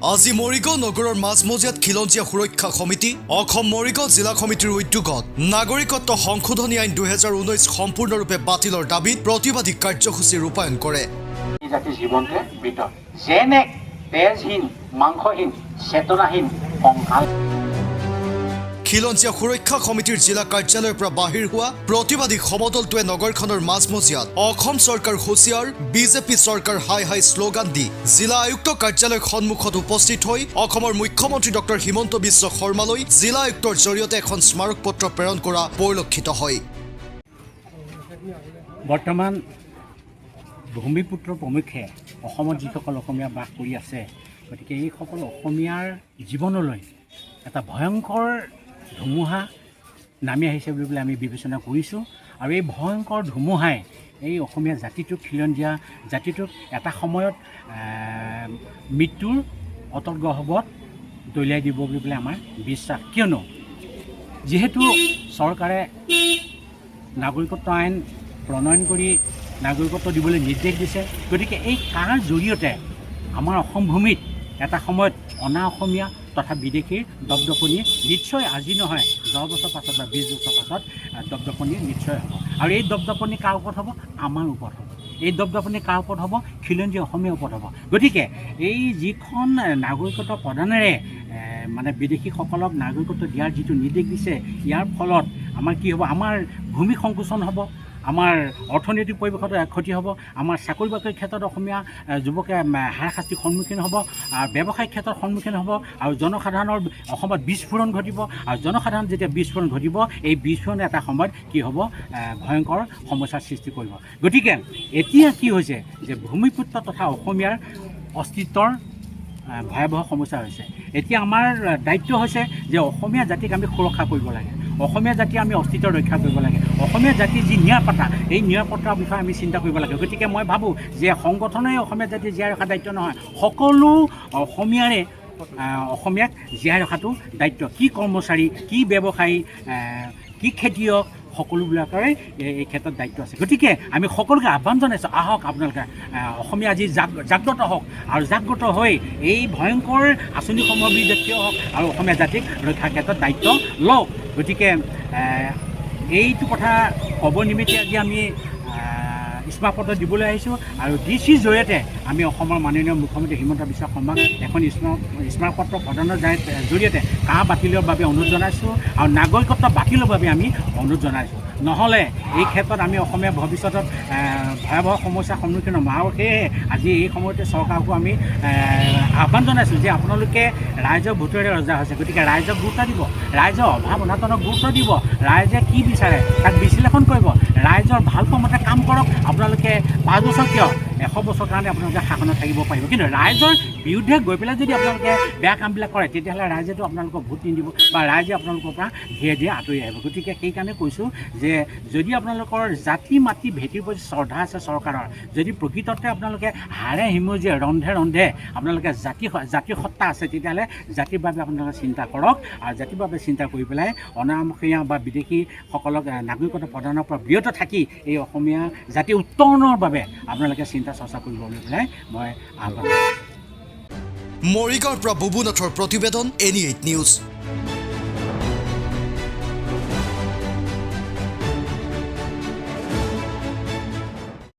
আজি মৰিগাঁও নগৰৰ মাজমজিয়াত খিলঞ্জীয়া সুৰক্ষা সমিতি, অসম, মৰিগাঁও জিলা সমিতিৰ উদ্যোগত নাগৰিকত্ব সংশোধনী আইন 2019 সম্পূৰ্ণৰূপে বাতিলৰ দাবীত প্ৰতিবাদী কাৰ্যসূচী ৰূপায়ণ কৰে। এই জাতিৰ জীৱনটোৱে মৃত, যেন এক তেজহীন, মাংসহীন, চেতনাহীন কংকাল। খিলঞ্জীয়া সুৰক্ষা সমিতিৰ জিলা কাৰ্যালয়ৰ পৰা বাহিৰ হোৱা প্ৰতিবাদী সমদলটোৱে নগৰখনৰ মাজমজিয়াত "অসম চৰকাৰ হুঁচিয়াৰ, বিজেপি চৰকাৰ হায় হায়" শ্লোগান দি জিলা আয়ুক্ত কাৰ্যালয়ৰ সন্মুখত উপস্থিত হৈ অসমৰ মুখ্যমন্ত্ৰী ডক্টৰ হিমন্ত বিশ্ব শৰ্মালৈ জিলা আয়ুক্তৰ জৰিয়তে এখন স্মাৰকপত্ৰ প্ৰেৰণ কৰা পৰিলক্ষিত হয়। বৰ্তমান ভূমিপুত্ৰ প্ৰমুখ্যে অসমত যিসকল অসমীয়া বাস কৰি আছে, গতিকে এইসকল অসমীয়াৰ জীৱনলৈ এটা ভয়ংকৰ ধুমুহা নামি আহিছে বুলি পেলাই আমি বিবেচনা কৰিছোঁ। আৰু এই ভয়ংকৰ ধুমুহাই এই অসমীয়া জাতিটোক, খিলঞ্জীয়া জাতিটোক এটা সময়ত মৃত্যুৰ অতল গহ্বৰত দলিয়াই দিব বুলি পেলাই আমাৰ বিশ্বাস। কিয়নো যিহেতু চৰকাৰে নাগৰিকত্ব আইন প্ৰণয়ন কৰি নাগৰিকত্ব দিবলৈ নিৰ্দেশ দিছে, গতিকে এই কাৰ জৰিয়তে আমাৰ অসম ভূমিত এটা সময়ত অনা অসমীয়া তথা বিদেশীৰ দপদপনি নিশ্চয় আজি নহয় 10 বছৰ পাছত বা 20 বছৰ পাছত দপদপনি নিশ্চয় হ'ব। আৰু এই দপদপনি কাৰ ওপৰত হ'ব? আমাৰ ওপৰত হ'ব। এই দপদপনি কাৰ ওপৰত হ'ব? খিলঞ্জীয়া অসমীয়াৰ ওপৰত হ'ব। গতিকে এই যিখন নাগৰিকত্ব প্ৰদানেৰে মানে বিদেশীসকলক নাগৰিকত্ব দিয়াৰ যিটো নিৰ্দেশ দিছে, ইয়াৰ ফলত আমাৰ কি হ'ব? আমাৰ ভূমি সংকোচন হ'ব, আমাৰ অৰ্থনৈতিক পৰিৱেশত ক্ষতি হ'ব, আমাৰ চাকৰি বাকৰিৰ ক্ষেত্ৰত অসমীয়া যুৱকে হাৰাশাস্তিৰ সন্মুখীন হ'ব, আৰু ব্যৱসায়িক ক্ষেত্ৰত সন্মুখীন হ'ব আৰু জনসাধাৰণৰ অসমত বিস্ফোৰণ ঘটিব। আৰু জনসাধাৰণ যেতিয়া বিস্ফোৰণ ঘটিব, এই বিস্ফোৰণে এটা সময়ত কি হ'ব? ভয়ংকৰ সমস্যাৰ সৃষ্টি কৰিব। গতিকে এতিয়া কি হৈছে যে ভূমিপুত্ৰ তথা অসমীয়াৰ অস্তিত্বৰ ভয়াৱহ সমস্যা হৈছে। এতিয়া আমাৰ দায়িত্ব হৈছে যে অসমীয়া জাতিক আমি সুৰক্ষা কৰিব লাগে, অসমীয়া জাতি আমি অস্তিত্ব ৰক্ষা কৰিব লাগে, অসমীয়া জাতিৰ যি নিৰাপত্তা, এই নিৰাপত্তাৰ বিষয়ে আমি চিন্তা কৰিব লাগে। গতিকে মই ভাবোঁ যে সংগঠনে অসমীয়া জাতি জীয়াই ৰখা দায়িত্ব নহয়, সকলো অসমীয়াৰে অসমীয়াক জীয়াই ৰখাটো দায়িত্ব। কি কৰ্মচাৰী, কি ব্যৱসায়ী, কি খেতিয়ক, সকলোবিলাকৰে এই ক্ষেত্ৰত দায়িত্ব আছে। গতিকে আমি সকলোকে আহ্বান জনাইছোঁ, আহক আপোনালোকে অসমীয়া আজি জাগ্ৰত হওক আৰু জাগ্ৰত হৈ এই ভয়ংকৰ আঁচনিসমূহৰ বিৰুদ্ধে থিয় হওক আৰু অসমীয়া জাতিক ৰক্ষাৰ ক্ষেত্ৰত দায়িত্ব লওক। গতিকে এইটো কথা ক'ব নিমিত্তে আজি আমি স্মাৰকপত্ৰ দিবলৈ আহিছোঁ আৰু ডি চিৰ জৰিয়তে আমি অসমৰ মাননীয় মুখ্যমন্ত্ৰী হিমন্ত বিশ্ব শৰ্মাক এখন স্মাৰকপত্ৰ প্ৰদানৰ জৰিয়তে কা বাতিলৰ বাবে অনুৰোধ জনাইছোঁ আৰু নাগৰিকত্ব বাতিলৰ বাবে আমি অনুৰোধ জনাইছোঁ। নহ'লে এই ক্ষেত্ৰত আমি অসমীয়া ভৱিষ্যতত ভয়াৱহ সমস্যাৰ সন্মুখীন হ'ম। আৰু সেয়েহে আজি এই সময়তে চৰকাৰকো আমি আহ্বান জনাইছোঁ যে আপোনালোকে ৰাইজৰ ভোটেৰে ৰজা হৈছে, গতিকে ৰাইজক গুৰুত্ব দিব, ৰাইজৰ অভাৱ অনাটনক গুৰুত্ব দিব, ৰাইজে কি বিচাৰে তাক বিশ্লেষণ কৰিব, ৰাইজৰ ভাল পোৱা মতে কাম কৰক। আপোনালোকে 5 বছৰ কিয়, 100 বছৰ কাৰণে আপোনালোকে শাসনত থাকিব পাৰিব। কিন্তু ৰাইজৰ বিৰুদ্ধে গৈ পেলাই যদি আপোনালোকে বেয়া কামবিলাক কৰে, তেতিয়াহ'লে ৰাইজেতো আপোনালোকক ভোট নিদিব বা ৰাইজে আপোনালোকৰ পৰা ধীৰে ধীৰে আঁতৰি আহিব। গতিকে সেইকাৰণে কৈছোঁ যে যদি আপোনালোকৰ জাতি মাটি ভেটিৰ প্ৰতি শ্ৰদ্ধা আছে চৰকাৰৰ, যদি প্ৰকৃততে আপোনালোকে হাড়ে হিমজুৱে ৰন্ধে ৰন্ধে আপোনালোকে জাতিৰ সত্তা আছে, তেতিয়াহ'লে জাতিৰ বাবে আপোনালোকে চিন্তা কৰক আৰু জাতিৰ বাবে চিন্তা কৰি পেলাই অনাঅসমীয়া বা বিদেশীসকলক নাগৰিকত্ব প্ৰদানৰ পৰা বিৰত থাকি এই অসমীয়া জাতি উত্তৰণৰ বাবে আপোনালোকে চিন্তা চৰ্চা কৰিব বুলি পেলাই মই আহ্বান জনাইছোঁ। মৰিগাঁৱৰ পৰা বুবুনাথৰ প্ৰতিবেদন, এনি এইট নিউজ।